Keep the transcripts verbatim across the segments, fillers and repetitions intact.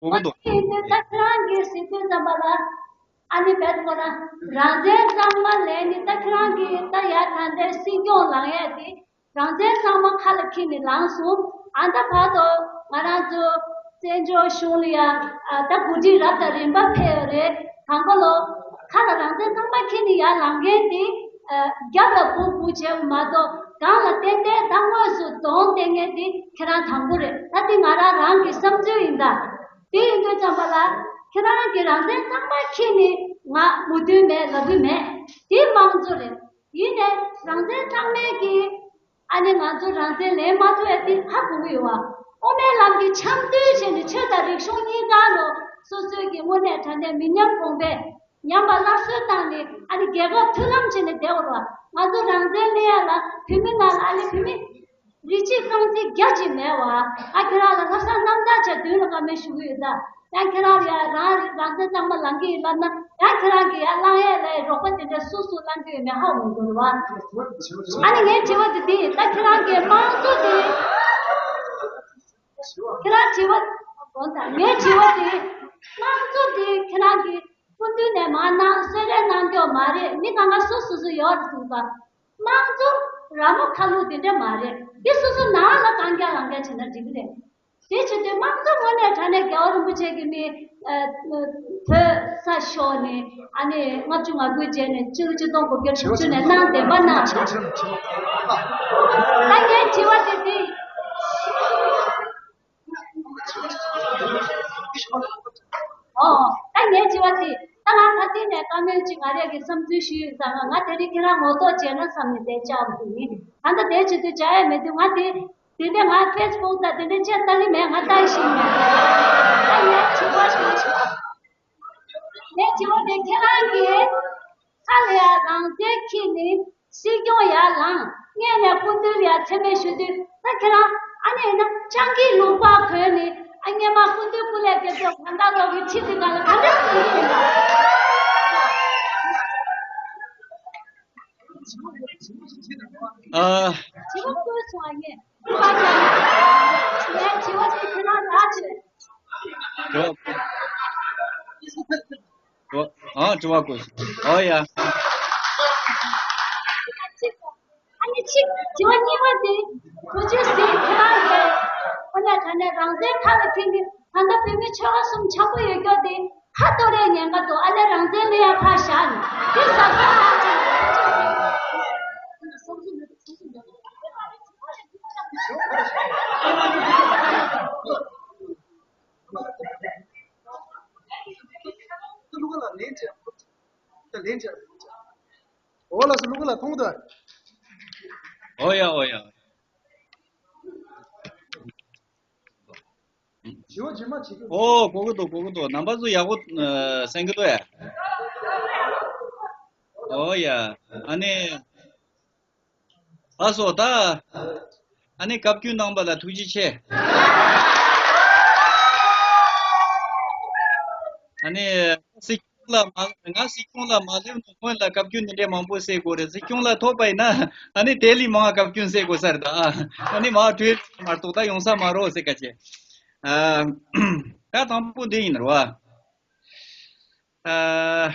གོ་གི་འདུག་ཡིན་དུས་ད་ཁྱེད་རང་གིས་ཟེར་དུས་ཙམ་པ་ལ། ཨ་ནི་བེད་ཁོ་ན་རང་བཙན་གཙང་མ་ལེན་ནི་ད་ཁྱེད་རང་གིས་ད་ཡར་ད་ལྟའི་སྲིད་སྐྱོང་ལངས་ཡས་དེ་རང་བཙན་གཙང་མ་ཁ་ལ་འཁྱེར་ནས་ལངས་སོང་། ཨ་ད་བར་དུ་ང་རང་ཚོ་བཙན་བྱོལ་གཞུང་ལ་ཡ་ཨ་ད་གོ་སྒྲིག་རབ་དང་རིམ་པ་ཕེབས་ཡོད་རེད། དང་པོ་ལོ་ཁ་ལ་རང་བཙན་གཙང་མ་འཁྱེར་ནས་ཡར་ལངས་མཁན་དེ་ཨ་རྒྱབ་ལ་སྦུག་སྦུག་བྱས་མ་གཏོགས་སྒང་ལ་ཏན་ཏན་ད་དངོས་སུ་གདོང་བསྟན་མཁན་དེ་ཁྱེད་རང་དང་པོ་རེད། ད་དེ་ང་རང་རང་གི་བསམ་ཚུལ་ཡིན་ད། དེ་ཡིན་དུས་ཙམ་པ་ལ་ཁྱེད་རང་གིས་རང་བཙན་གཙང་མ་འཁྱེར་ནས་ང་མོས་མཐུན་མེད་ལབ་ཀྱི་མེད། དེ་དམངས་གཙོ་རེད། ཡིན་ནའི་རང་བཙན་གཙང་མའི་གི་ཨ་ནི་ང་ཚོ་རང་བཙན་ལེན་མ་ཐུབ་ཡ་དེ་ཧ་གོ་གི་ཡོད་བ། དབུ་མའི་ལམ་གྱི་འཆམ་མཐུན་བྱས་ནས་ཆོས་དང་རིག་གཞུང་གཉིས་ཀ་ལོ་སོ་སོའི་གི་དངོས་གནས་དྲང་གནས་མི་ཉམས་གོང་འཕེལ་ཉམས་པ་སླར་གསོ་བཏང་ནས་ཨ་ནི་རྒྱལ་ཁབ་མཐུན་ལམ་བྱས་ནས་བསྡད་དགོས་བ། ང་ཚོ་རང་བཙན་ལེན་ཡ་ལ་བོད་མི་ནང་ལ་ཨ་ནི་བོད་མི་རིགས་གཅིག་རྐང་འཛིན་རྒྱ་ཆེ་མེད་བ། ཨ་ཁྱེད་རང་ལ་ལྷག་བསམ་རྣམ་དག་བྱ་མདུན་ལ་བཀའ་མོལ་ཞུ་གི་ཡོད་ད། ཡང་ཁྱེད་རང་ལ་ཡ་རང་རང་བཙན་གཙང་མ་ལང་གི་ཡིན་ལབ་ན་ཡང་ཁྱེད་རང་གི་ཡ་གླང་ཡས་ལ་ཡ་རོགས་པ་དེ་འདྲ་སུ་སུ་གླང་གི་ཡོད་མེད་ཧ་གོ་མི་འདུག་རེད་བ། ཨ་ནི་ངའི་དྲི་བ་དེ་འདི་ད་ཁྱེད་རང་གི་དམངས་གཙོ་དེ་ཁྱེད་རང་དྲི་བ་དགོངས་དག་ངའི་དྲི་བ་དེ་དམངས་གཙོ་དེ་ཁྱེད་རང་གི་སྐུ་མདུན་ནས་མར་གནང་གསོལ་རས་གནང་རྒྱུ་མ་རེད། མི་གང་ག་སོ་སོ་སོ་ཡོད་རེད་འདུག་ག་དམངས་གཙོ་ར་མོ་ཁ་ལུག་དེ་འདྲ་མ་རེད། འདི་སོ་སོ་ནང་ལ་གང་རྒྱ་ལང་རྒྱ་བྱས་ན་འགྲིག་གི་རེད། དེ་བྱེད་དུས་དམངས་གཙོ་དངོས་གནས་དྲང་གནས་རྒྱལ་བ་རིན་པོ་ཆེ་གིས་ནི་ཨ་བོད་ས་ཤོར་ནས་ཨ་ནི་ལྔ་བཅུ་ང་དགུའི་རྗེས་ནས་ཕྱི་ལོ་ཆིག་སྟོང་དགུ་བརྒྱ་དྲུག་ཅུ་ནས་གནང་བདེན་པ་གནང་། ད་ངའི་དྲི་བ་དེ་འདི། ཨོ། ད་ངའི་དྲི་བ་དེ་ད་ང་ཁ་སྟེང་ནས་བཀའ་མོལ་ཅིག་ང་རས་ཀྱི་བསམ་ཚུལ་ཞུས་ཡོད་ཙང་ང་དེ་རིང་ཁྱེད་རང་ངོ་ཐོག་མཇལ་ན་བསམ་ནས་དེ་བཅར་བ་དེ་ཡིན། ད་ལྟ་དེ་བྱེད་དུས་བཅར་ཡ་མེད་དུས་ང་དེ་དེ་འདྲ་ང་ཕེ་སི་བུག་དང་དེ་འདྲ་བཅར་ལྟ་གི་མེད། ང་ལྟ་ཤེས་མེད། ད་ངའི་དྲི་བ་ཞུ། ངའི་དྲི་བ་དེ་ཁྱེད་རང་གིས་ཁ་ལ་ཡ་རང་བཙན་འཁྱེར་ནས་སྲིད་སྐྱོང་ཡར་ལངས། སྔོན་ནས་སྐུ་མདུན་ལ་ཡ་མཚན་སྨད་ཞུ་དུས་ད་ཁྱེད་རང་ཨ་ནི་ཡིན་ན་སྤྱང་ཀིའི་ལུག་པ་གོན་ནས་ཨ་སྔོན་མ་སྐུ་མདུན་སྐུ་ལས་བསྐྱབས་ཀྱི་གང་ལྟར་ལོག་གི་ཁྲིད་དེ་ག་ལ་ག་འདྲ་སེ་ཡིན་ན། ཨ། དྲི་བ་བཀོད་སོང་ཨ་ངས། ངས་དྲི་བ་དེ་ཁྱེད་རང་རག་བྱས། དྲི་བ། དྲི་བ། ཨ་དྲི་བ་བཀོད་སོང་། ཨོ་ཡ། ཨ་ནི་གཅིག་དྲི་བ་གཉིས་པ་དེ་གོ་ཆོད་ཟིན་ཁྱེད་རང་གིས་ཁོ་ནས་ད་ནས་རང་བཙན་ཁ་ལ་འཁྱེར་ནས་ད་ལྟ་བོད་མི་ཆོལ་ཁ་གསུམ་ཆགས་པོ་ཡོད་སྐྱོ་དེ་ཁ་གཏོར་ཡས་ཉེན་ཁ་འདུག་ཨ་ལས་རང་བཙན་ལེན་ཡ་ཕར་བཞག་ནས་དེ་ཟབ་ཟབ་ཕར་བྱས་ནས། ཨོ་ལགས་སོ། ལུ་གུ་ལ་མཐོང་དོ། ཨོ་ཡ་ཨོ་ཡ། ཞི་བ་ཇི་མ་བྱེད་ཀྱི། ཨོ་གོ་གི་འདུག་གོ་གི་འདུག་རྣམ་པ་ཚོ་ཡག་པོ་ཨ་གསན་གི་འདུག་ཡ། ཨོ་ཡ། ཨ་ནི། ལགས་སོ་ད། ཨ་ནི་བཀའ་བཀྱོན་གནང་བ་ལ་ཐུགས་རྗེ་ཆེ། ཨ་ནི་སྲིད་སྐྱོང་ལ་མ་ང་སྲིད་སྐྱོང་ལ་མ་སླེབས་ནས་སྔོན་ལ་བཀའ་བཀྱོན་འདི་འདྲའི་མང་པོ་བསྩལ་དགོས་རེད། སྲིད་སྐྱོང་ལ་ཐོབ་པ་ཡིན་ན་ཨ་ནི་དེ་ལས་མང་བ་བཀའ་བཀྱོན་བསྩལ་དགོས་ས་རེད་ད། ཨ་ནི་མ་གྲོས་མ་གཏོགས་ད་ཡོང་ས་མ་རེད་ཟེར་ག་བྱས། ཨ་ད་དང་པོ་འདི་ཡིན་རེད་བ། ཨ།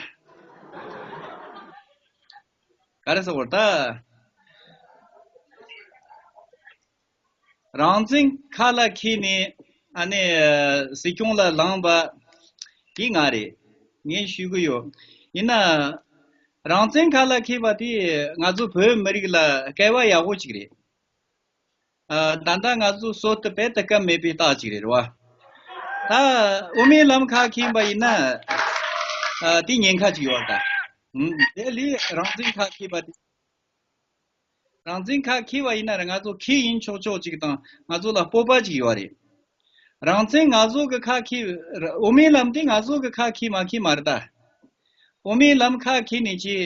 ག་རེ་ཟེར་བ་ད། རང་བཙན་ཁ་ལ་འཁྱེར་ནས་ཨ་ནི་སྲིད་སྐྱོང་ལ་ལངས་པ་དེ་ང་རེད། ངས་ཞུ་གི་ཡོད། ཡིན་ན་རང་བཙན་ཁ་ལ་འཁྱེར་བ་དེ་ང་ཚོ་བོད་མི་རིགས་ལ་སྐལ་བ་ཡག་པོ་ཅིག་རེད། ཨ་ད་ལྟ་ང་ཚོ་སྲོལ་དུ་རྦད་དེ་སྐབས་མེད་པའི་རྟགས་ཅིག་རེད་བ། ད་དབུ་མའི་ལམ་ཁ་འཁྱེར་བ་ཡིན་ན་ཨ་དེ་ཉེན་ཁ་ཅིག་ཡོད་ད། ཨུམ། དེ་ལས་རང་བཙན་ཁ་འཁྱེར་བ་དེ། རང་བཙན་ཁ་འཁྱེར་བ་ཡིན་ན་ང་ཚོ་འཁྱེར་ཡིན་ཆོག་ཆོག་ཅིག་དང་ང་ཚོ་ལ་སྤོབས་པ་ཅིག་ཡོད་རེད། རང་བཙན་ང་ཚོ་གི་ཁ་འཁྱེར། དབུ་མའི་ལམ་དེ་ང་ཚོ་གི་ཁ་འཁྱེར་མ་འཁྱེར་མ་རེད་ད། དབུ་མའི་ལམ་ཁ་འཁྱེར་ནས་ཅི།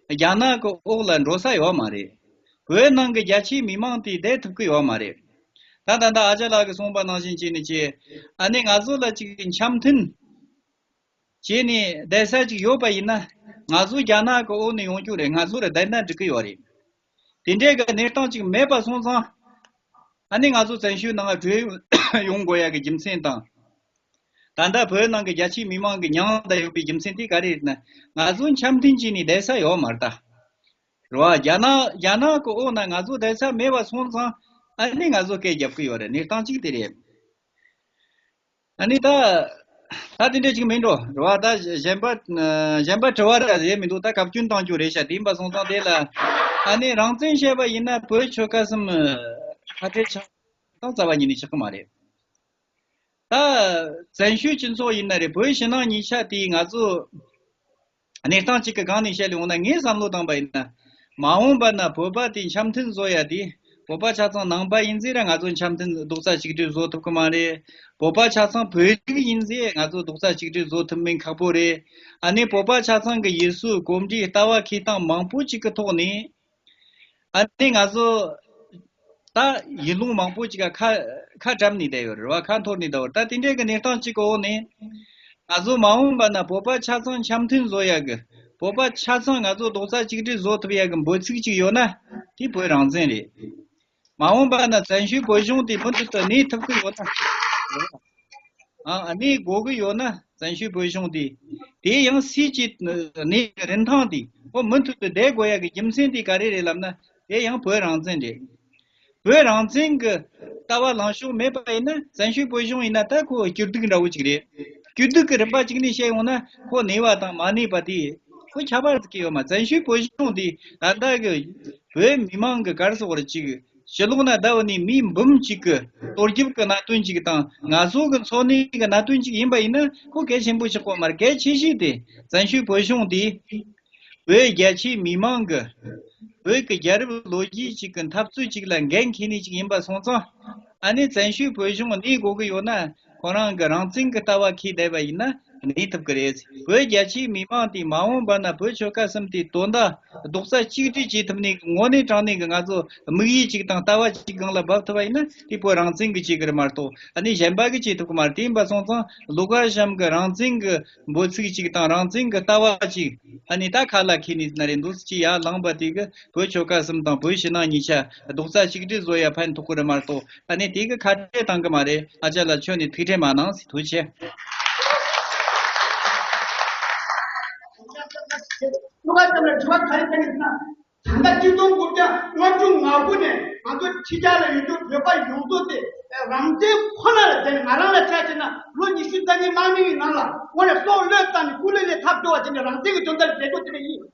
རྒྱ་ནག་གི་འོག་ལ་འགྲོ་ས་ཡོད་མ་རེད། བོད་ནང་གི་རྒྱ་ཆེའི་མི་མང་དེ་བསྡད་ཐུབ་ཀྱི་ཡོད་མ་རེད། ད་ད་ལྟ་ཨ་ཅག་ལགས་ཀྱིས་གསུངས་པ་ནང་བཞིན་བྱས་ནས་ཅི། ཨ་ནི་ང་ཚོ་ལ་ཅིག་འཆམ་མཐུན་བྱས་ནས་བསྡད་ས་ཅིག་ཡོད་པ་ཡིན་ན་ང་ཚོ་རྒྱ་ནག་གི་འོག་ནས་ཡོང་རྒྱུ་རེད། ང་ཚོ་ར་བསྡད་ན་འགྲིག་གི་ཡོད་རེད། དེ་འདྲའི་གི་གནས་སྟངས་ཅིག་མེད་པ་སོང་ཙང་། ཨ་ནི་ང་ཚོ་བཙན་བྱོལ་ནང་བྲོས་ཡོང་དགོས་ཡ་གི་རྒྱུ་མཚན་དང་། ད་ལྟ་བོད་ནང་གི་རྒྱ་ཆེའི་མི་མང་གི་མྱངས་བསྡད་ཡོད་པའི་རྒྱུ་མཚན་དེ་ག་རེ་རེད་ན། ང་ཚོ་འཆམ་མཐུན་བྱས་ནས་བསྡད་ས་ཡོད་མ་རེད་ད། རེད་བ། རྒྱ་ནག་རྒྱ་ནག་གི་འོག་ན་ང་ཚོ་བསྡད་ས་མེད་པ་སོང་ཙང་ཨ་ནི་ང་ཚོ་སྐད་རྒྱབ་ཀྱི་ཡོད་རེད། གནས་སྟངས་གཅིག་དེ་རེད། ཨ་ནི་ད། ད་དེ་འདྲ་ཅིག་མིན་འགྲོ་རེད་བ། ད་གཞན་པ་གཞན་པ་དྲི་བ་ར་རེད་མི་འདུག་ད་བཀའ་བཀྱོན་བཏང་རྒྱུ་རེད་ཤག་དེ་ཡིན་པ་སོང་ཙང་དེ་ལ་ཨ་ནི་རང་བཙན་བཤད་པ་ཡིན་ན་བོད་ཆོལ་ཁ་གསུམ་ཁ་བྲལ་ཆགས་སྟངས་རྩ་བ་ཉིད་ནས་ཆགས་ཀྱི་མ་རེད། ད་བཙན་བྱོལ་སྤྱི་ཚོགས་ཡིན་ན་རེད། བོད་ཕྱི་ནང་གཉིས་ཆ་དེ་ང་ཚོ་གནས་སྟངས་གཅིག་གི་སྒང་ནས་བཤད་ལས་འོང་ན། ངས་བསམ་བློ་བཏང་པ་ཡིན་ན། མ་འོངས་པ་ན་བོད་པ་དེ་འཆམ་མཐུན་བཟོ་ཡ་དེ། བོད་པ་ཆ་ཚང་ནང་པ་ཡིན་ཟེར་ར་ང་ཚོ་འཆམ་མཐུན་རྡོག་རྩ་གཅིག་སྒྲིལ་བཟོ་ཐུབ་ཀྱི་མ་རེད། བོད་པ་ཆ་ཚང་བོད་རིགས་ཡིན་ཟེར་ང་ཚོ་རྡོག་རྩ་གཅིག་སྒྲིལ་བཟོ་ཐུབ་མིན་ཁག་པོ་རེད། ཨ་ནི་བོད་པ་ཆ་ཚང་གི་ཡུལ་སྲོལ་གོམས་འདྲིས་ལྟ་བ་འཁྱེར་སྟངས་མང་པོ་ཅིག་གི་ཐོག་ནས། ཨ་ནི་ང་ཚོ་ད་ཡུལ་ལུང་མང་པོ་ཅིག་ག་ཁ་ཁ་བཀྲམ་ནས་བསྡད་ཡོད་རེད་བ། ཁ་འཐོར་ནས་བསྡད་ཡོད་རེད། ད་དེ་འདྲའི་གི་གནས་སྟངས་ཅིག་གི་འོག་ནས། ང་ཚོ་མ་འོངས་པ་ན་བོད་པ་ཆ་ཚང་འཆམ་མཐུན་བཟོ་ཡ་གི། བོད་པ་ཆ་ཚང་ང་ཚོ་རྡོག་རྩ་གཅིག་སྒྲིལ་བཟོ་ཐུབ་ཡ་གི་འབོད་ཚིག་ཅིག་ཡོད་ན། དེ་བོད་རང་བཙན་རེད། མ་འོངས་པ་ན་བཙན་བྱོལ་བོད་གཞུང་དེ་མུ་མཐུད་དུ་གནས་ཐུབ་ཀྱི་ཡོད་ན། ཨ་ཨ་ནི་དགོས་ཀྱི་ཡོད་ན་བཙན་བྱོལ་བོད་གཞུང་དེ། དེ་ཡང་སྲིད་ཀྱི་གནས་རིན་ཐང་དེ་ཁོ་མུ་མཐུད་དུ་བསྡད་དགོས་ཡ་གི་རྒྱུ་མཚན་དེ་ག་རེ་རེད་ལབ་ན། དེ་ཡང་བོད་རང་བཙན་རེད། བོད་རང་བཙན་གྱི་ལྟ་བ་ལངས་ཕྱོགས་མེད་པ་ཡིན་ན། བཙན་བྱོལ་བོད་གཞུང་ཡིན་ན་ད་ཁོ་སྐྱིད་སྡུག་འདྲ་བོ་ཅིག་རེད། སྐྱིད་སྡུག་གི་རིམ་པ་གཅིག་ནས་བཤད་ཡོང་ན། ཁོ་གནས་པ་དང་མ་གནས་པ་དེ་ཁོ་ཁྱད་པར་གཅིག་ཡོད་མ། བཙན་བྱོལ་བོད་གཞུང་དེ་ད་ལྟ་གི་བོད་མི་མང་གི་ག་རེ་ཟེར་དགོས་རེད། ཅིག་ཕྱི་ལོགས་ན་བསྡད་ནས་མི་འབུམ་གཅིག་གི་གཏོར་རྒྱབ་ཀྱི་གནད་དོན་ཅིག་དང་། ང་ཚོ་གི་འཚོ་གནས་ཀྱི་གནད་དོན་ཅིག་ཡིན་པ་ཡིན་ན། ཁོ་གལ་ཆེན་པོ་ཆགས་ཀྱི་ཡོད་མ་རེད། གལ་ཆེ་ཤོས་དེ་བཙན་བྱོལ་བོད་གཞུང་དེ་བོད་རྒྱ་ཆེའི་མི་མང་གི་བོད་ཀྱི་རྒྱལ་རབས་ལོ་རྒྱུས་ཅིག་གི་འཐབ་རྩོད་ཅིག་ལ་འགན་འཁྱེར་ནི་ཅིག་ཡིན་པ་སོང་ཙང་། ཨ་ནི་བཙན་བྱོལ་བོད་གཞུང་གནས་དགོས་ཀྱི་ཡོད་ན། ཁོ་རང་གི་རང་བཙན་གྱི་ལྟ་བ་འཁྱེར་བསྡད་པ་ཡིན་ན་གནས་ཐུབ་ཀྱི་རེད། བོད་རྒྱ་ཆེའི་མི་མང་དེ་མ་འོངས་པ་ན་བོད་ཆོལ་ཁ་གསུམ་དེ་དོན་དག་རྡོག་རྩ་གཅིག་སྒྲིལ་བྱེད་ཐུབ་ནི་གི་དངོས་གནས་དྲང་གནས་ཀྱི་ང་ཚོ་དམིགས་ཡུལ་ཅིག་དང་ལྟ་བ་ཅིག་སྒང་ལ་འབབ་ཐུབ་པ་ཡིན་ན། དེ་བོད་རང་བཙན་གྱིས་བྱེད་ཀྱི་རེད་མ་གཏོགས། ཨ་ནི་གཞན་པ་གིས་བྱེད་ཐུབ་ཀྱི་མ་རེད། དེ་ཡིན་པ་སོང་ཙང་ལོ་ཀ་ཤམ་གྱི་རང་བཙན་གྱི་འབོད་ཚིག་ཅིག་དང་རང་བཙན་གྱི་ལྟ་བ་ཅིག་ཨ་ནི་ད་ཁ་ལ་འཁྱེར་ནི་ན་རེ་འདུག་སེ་ཅིག་ཡར་ལངས་པ་དེ་གིས་བོད་ཆོལ་ཁ་གསུམ་དང་བོད་ཕྱི་ནང་གཉིས་ཆ་རྡོག་རྩ་གཅིག་སྒྲིལ་བཟོ་ཡ་ཕན་ཐོགས་ཀྱི་རེད་མ་གཏོགས། ཨ་ནི་དེ་གིས་ཁ་བྲལ་བཏང་གི་མ་རེད། ཨ་ཅག་ལགས་ཁྱོད་ནས་ཐུགས་ཁྲལ་མ་གནང་ཟེར། ཐུགས་རྗེ་ཆེ། ད་ལྟ་ཆིག་སྟོང་དགུ་བརྒྱ་ལྔ་བཅུ་ང་དགུ་ནས་ང་ཚོ་ཕྱི་རྒྱལ་ལ་ཡོད་རྒྱུ་བོད་པ་ཡོངས་རྫོགས་དེ་རང་བཙན་ཁོ་ན་ལ་བརྟེན། ང་རང་ལ་ཆ་བཞག་ན་ལོ་ཉི་ཤུ་རྩ་གཉིས་དམག་མི་ཡི་ནང་ལ་དངོས་གནས་སྲོག་བློས་བཏང་ནས་སྐུ་ལས་ལས་ཐབས་སྐྱོ་བ་བྱས་ནས་རང་བཙན་གྱི་དོན་དག་ལ་བསྡད་རྒྱུ་དེ་འདྲ་ཡིན།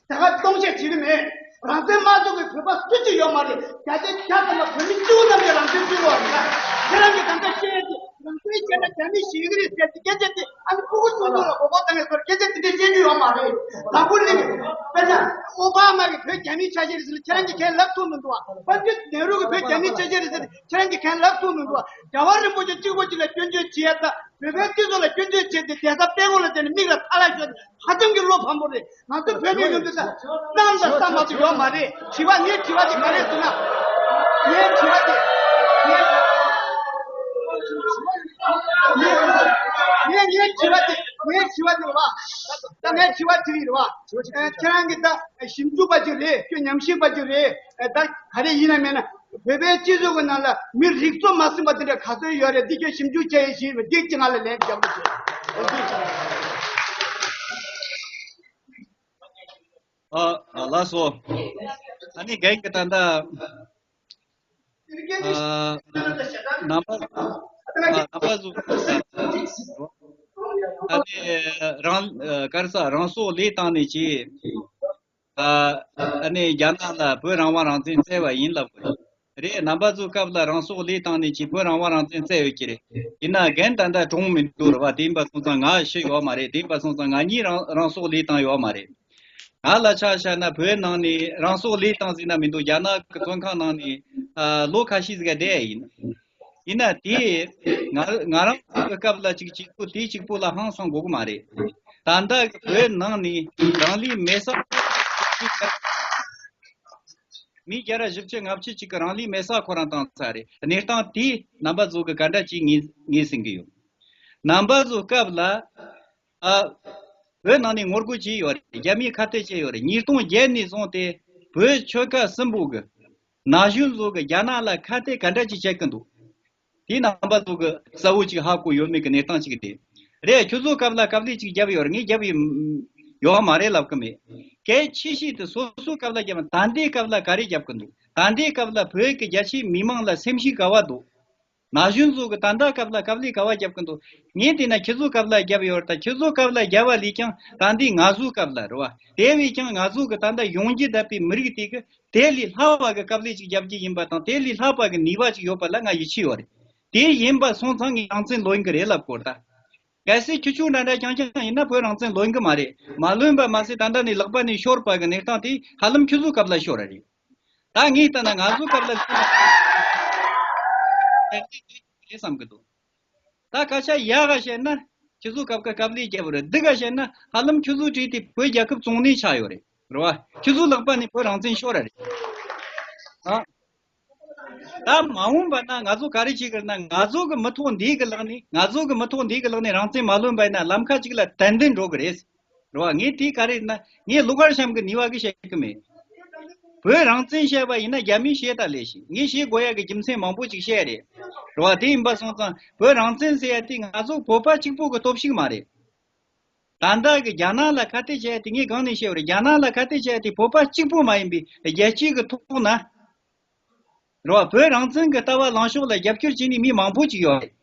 དེ་ག་སྟོང་བཤད་བྱེད་ཀྱི་མེད། རང་བཙན་མ་རྫོགས་པའི་བོད་པ་སུ་གཅིག་ཡོད་མ་རེད། བརྒྱ་ཆ་བརྒྱ་ཐམ་པ་བོད་མི་སྤྱི་བོ་རྣམས་ཀྱིས་རང་བཙན་རྩོད་དགོས་པ་རེད་ལ། ཁྱེད་རང་གིས་ད་ལྟ་བཤད་ཡས་དེ་རང་བཙན་བཤད་ན་རྒྱ་མི་ཞེད་ཀྱི་རེད་ཟེར་ཏེ། སྐད་ཆ་དེ་ཨ་ནི་ཕྲུ་གུ་ཆུང་ཆུང་ལ་མགོ་སྐོར་བཏང་ཡས་སྐོར་སྐད་ཆ་དེ་འདྲ་བཤད་རྒྱུ་ཡོད་མ་རེད། དང་པོ་ནས་དཔེར་ན་ཨོ་བྷ་མ་གིས་བོད་རྒྱ་མིའི་ཆ་ཤས་རེད་ཟེར་ལ་ཁྱེད་རང་གིས་ཁས་ལེན་ཐུབ་མི་འདུག་བ། ཕ་གི་ནེ་རུ་གིས་བོད་རྒྱ་མིའི་ཆ་ཤས་རེད་ཟེར་ལ་ཁྱེད་རང་གིས་ཁས་ལེན་ཐུབ་མི་འདུག་བ། རྒྱལ་བ་རིན་པོ་ཆེ་གཅིག་པོ་གཅིག་ལ་སྐྱོན་བརྗོད་བྱེད་ཡ་དང་། བོད་པའི་སྤྱི་ཚོགས་ལ་སྐྱོན་བརྗོད་བྱས་ཏེ་བསྡད་ས་དཔེ་ཁོ་ལ་བརྟེན་ནས་མིག་ལ་ཐལ་བ་ཤོར་ཏེ་ཧ་ཅང་གི་བློ་ཕམ་པོ་རེད། ང་ཚོ་བོད་མི་ཡོངས་འདུག་ས་གནམ་དང་ས་མ་གཏོགས་ཡོད་མ་རེད། དྲི་བ་ངའི་དྲི་བ་དེ་ག་རེ་ཟེར་ན། ངའི་དྲི་བ་དེ་ངའི་ངའི་ངའི་དྲི་བ་དེ་ངའི་དྲི་བ་དེ་རེད་བ། ད་ངའི་དྲི་བ་དེ་རེད་བ། ཁྱེད་རང་གིས་ད་ཞིབ་འཇུག་པ་ཅིག་རེད། ཁྱོད་ཉམས་ཞིབ་པ་ཅིག་རེད། ད་ག་རེ་ཡིན་ན་མིན་ན། བོད་པའི་སྤྱི་ཚོགས་ཀྱི་ནང་ལ་མི་རིགས་གཙོ་མ་ཟིན་པ་དེ་འདྲ་ག་ཚོད་ཡོད་རེད། འདི་ཁྱོད་ཞིབ་འཇུག་བྱས་ཡིན་ཞེས་པ་འདི་ཅི་ང་ལ་ལན་རྒྱག་རོགས་བྱེད། ཨ་ཨ་ལགས་སོ། ཨ་ནི་རྒན་གྱིས་ད་ལྟ་ཨ་རྣམ་པ་ཨ་རྣམ་པ་ཚོ་ཨ་ནི་རང་ཨ་ག་རེ་ཟེར་རང་སྲོག་བློས་བཏང་ནས་ཀྱིས། ཨ་ནི་རྒྱ་ནག་ལ་བོད་རང་དབང་རང་བཙན་བསྩལ་བ་ཡིན་ལབ་དགོས་རེད། རྣམ་པ་ཚོའི་སྐབས་ལ་རང་སྲོག་བློས་བཏང་ནས་ཀྱིས་བོད་རང་དབང་རང་བཙན་བསྩལ་ཡོད་ཀྱི་རེད། ཡིན་ན་རྒན་ད་ལྟ་གྲོངས་མི་འདུག་རེད་བ། དེ་ཡིན་པ་སོང་ཙང་ང་ཤི་ཡོད་མ་རེད། དེ་ཡིན་པ་སོང་ཙང་ང་གཉིས་རང་རང་སྲོག་བློས་བཏང་ཡོད་མ་རེད། ང་ལ་ཆ་བཞག་ན་བོད་ནང་ནས་རང་སྲོག་བློས་བཏང་ཟེར་ན་མི་འདུག་རྒྱ་ནག་གི་བཙོན་ཁང་ནང་ནས་ཨ་ལོ་ཁ་ཤས་ཟིག་བསྡད་ཡིན། ཡིན་ན་དེ་ང་ང་རང་ཚོའི་སྐབས་ལ་ཅིག་གཅིག་པུ་དེ་གཅིག་པུ་ལ་ཧང་སང་དགོས་ཀྱི་མ་རེད། ད་ལྟ་བོད་ནང་ནས་རང་ལུས་མེ་སྲེག་མི་བརྒྱ་ར་བཞི་བཅུ་ལྔ་བཅུ་ཅིག་གིས་རང་ལུས་མེ་སྲེག་ཁོ་རང་བཏང་ཚར་རེད། གནས་སྟངས་དེ་རྣམ་པ་ཚོ་གི་ག་འདྲ་ཅིག་ངེས་ངེས་ཟིན་གི་ཡོད། རྣམ་པ་ཚོའི་སྐབས་ལ་ཨ་བོད་ནང་ནས་ངོ་རྒོལ་བྱས་ཡོད་རེད། རྒྱ་མིས་ཁ་གཏད་བྱས་ཡོད་རེད། ཉིས་སྟོང་བརྒྱད་ནས་བཟུང་སྟེ་བོད་ཆོལ་ཁ་གསུམ་པོ་གི་ན་གཞོན་ཚོ་གི་རྒྱ་ནག་ལ་ཁ་གཏད་ག་འདྲ་ཅིག་བྱེད་ཀྱི་འདུག་དེ་རྣམ་པ་ཚོ་གི་གསལ་བོ་ཅིག་ཧ་གོ་ཡོད་མེད་ཀྱི་གནས་སྟངས་ཅིག་སྟེ། རེད། ཁྱོད་ཚོའི་སྐབས་ལ་དཀའ་ལས་ཅིག་བརྒྱབ་ཡོད་རེད། ངས་བརྒྱབ་ཡོད་ཡོད་མ་རེད་ལབ་གི་མེད། གལ་ཆེ་ཤོས་དེ་སོ་སོའི་སྐབས་ལ་བརྒྱབ་ན། ད་ལྟའི་སྐབས་ལ་ག་རེ་བརྒྱབ་གི་འདུག་ད་ལྟའི་སྐབས་ལ་བོད་ཀྱི་རྒྱ་ཆེའི་མི་མང་ལ་སེམས་ཤུགས་ག་བ་འདུག་ན་གཞོན་ཚོ་གི་ད་ལྟ་སྐབས་ལ་དཀའ་ལས་ག་བ་བརྒྱབ་གི་འདུག་ངས་བལྟས་ན་ཁྱེད་ཚོའི་སྐབས་ལ་བརྒྱབ་ཡོད་རེད། ད་ཁྱེད་ཚོའི་སྐབས་ལ་བརྒྱབ་པ་ལས་ཀྱང་ད་ལྟའི་ང་ཚོའི་སྐབས་ལ་རེད་བ། དེ་བས་ཀྱང་ང་ཚོ་གི་ད་ལྟ་ཡོངས་ཀྱི་བསྡད་པའི་མི་རིགས་དེ་གི་དེ་ལས་ལྷག་པ་གི་དཀའ་ལས་ཅིག་བརྒྱབ་ཀྱི་ཡིན་པ་དང་། དེ་ལས་ལྷག་པ་གི་ནུས་པ་ཅིག་ཡོད་པ་ལ་ང་ཡིད་ཆེས་ཡོད་རེད། དེ་ཡིན་པ་སོང་ཙང་ངས་རང་བཙན་ལོན་གི་རེད་ལབ་དགོས་རེད་ད། གལ་སྲིད་ཁྱེད་ཚོ་འདྲ་འདྲ་རྐྱང་རྐྱང་ཡིན་ན་བོད་རང་བཙན་ལོན་གི་མ་རེད། མ་ལོན་པ་མ་ཟད་ད་ལྟ་ནས་ལག་པ་ནས་ཤོར་བ་གི་གནས་སྟངས་དེ་ཧ་ལམ་ཁྱེད་ཚོའི་སྐབས་ལ་ཤོར་བ་རེད། ད་ངས་བལྟས་ན་ང་ཚོའི་སྐབས་ལ་ལོན་བསམ་གི་འདུག་ད་སྐད་ཆ་ཡག་ག་བཤད་ན་ཁྱེད་ཚོའི་སྐབས་ཀྱི་དཀའ་ལས་བརྒྱབ་པ་རེད། སྡུག་ག་བཤད་ན་ཧ་ལམ་ཁྱེད་ཚོའི་གྲས་དེ་བོད་རྒྱལ་ཁབ་བཙོང་ནས་ཆགས་ཡོད་རེད། རེད་བ། ཁྱེད་ཚོའི་ལག་པ་ནས་བོད་རང་བཙན་ཤོར་བ་རེད། ཨ། ད་མ་འོངས་པ་ན་ང་ཚོ་ག་རེ་བྱེད་དགོས་ན། ང་ཚོ་གི་མི་ཐོག་འདི་གི་ལག་ནས། ང་ཚོ་གི་མི་ཐོག་འདི་གི་ལག་ནས་རང་བཙན་མ་ལོན་པ་ཡིན་ན་ལམ་ཁ་ཅིག་ལ་ཏན་ཏན་འགྲོ་གི་རེད། རེད་བ། ངས་དེ་ག་རེ་ཡིན་ན་ངས་ལོ་ཀར་ཤམ་གི་ནུས་པ་གི་བཤད་གི་མེད། བོད་རང་བཙན་བཤད་པ་ཡིན་ན་རྒྱ་མིས་བཤད་ད་ལས་ཤིག་ངས་བཤད་དགོས་ཡ་གི་རྒྱུ་མཚན་མང་པོ་ཅིག་བཤད་རེད། རེད་བ། དེ་ཡིན་པ་སོང་ཙང་བོད་རང་བཙན་ཟེར་ཡ་དེ་ང་ཚོ་བོད་པ་གཅིག་པོ་གི་སྟོབས་ཤུགས་མ་རེད། ད་ལྟ་གི་རྒྱ་ནག་ལ་ཁ་གཏད་བྱས་ཏེ། ངས་གང་ནས་བཤད་པ་རེད། རྒྱ་ནག་ལ་ཁ་གཏད་བྱས་ཏེ་བོད་པ་གཅིག་པུ་མ་ཡིན་པའི་རྒྱལ་སྤྱི་གི་ཐོག་ན། རེད་བ། བོད་རང་བཙན་གི་ལྟ་བ་ལངས་ཕྱོགས་ལ་རྒྱབ་སྐྱོར་བྱེད་ནི་མི་མང་པོ་ཅིག་ཡོད་རེད།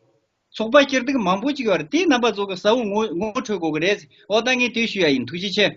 ཚོགས་པ་སྐྱིད་སྡུག་མང་པོ་ཅིག་ཡོད་རེད། དེ་རྣམ་པ་ཚོ་གི་གསལ་བོ་ངོ་ངོ་འཕྲོད་དགོས་གི་རེད། འོ་ད་ངས་དེ་ཞུ་ཡ་ཡིན། ཐུགས་རྗེ་ཆེ།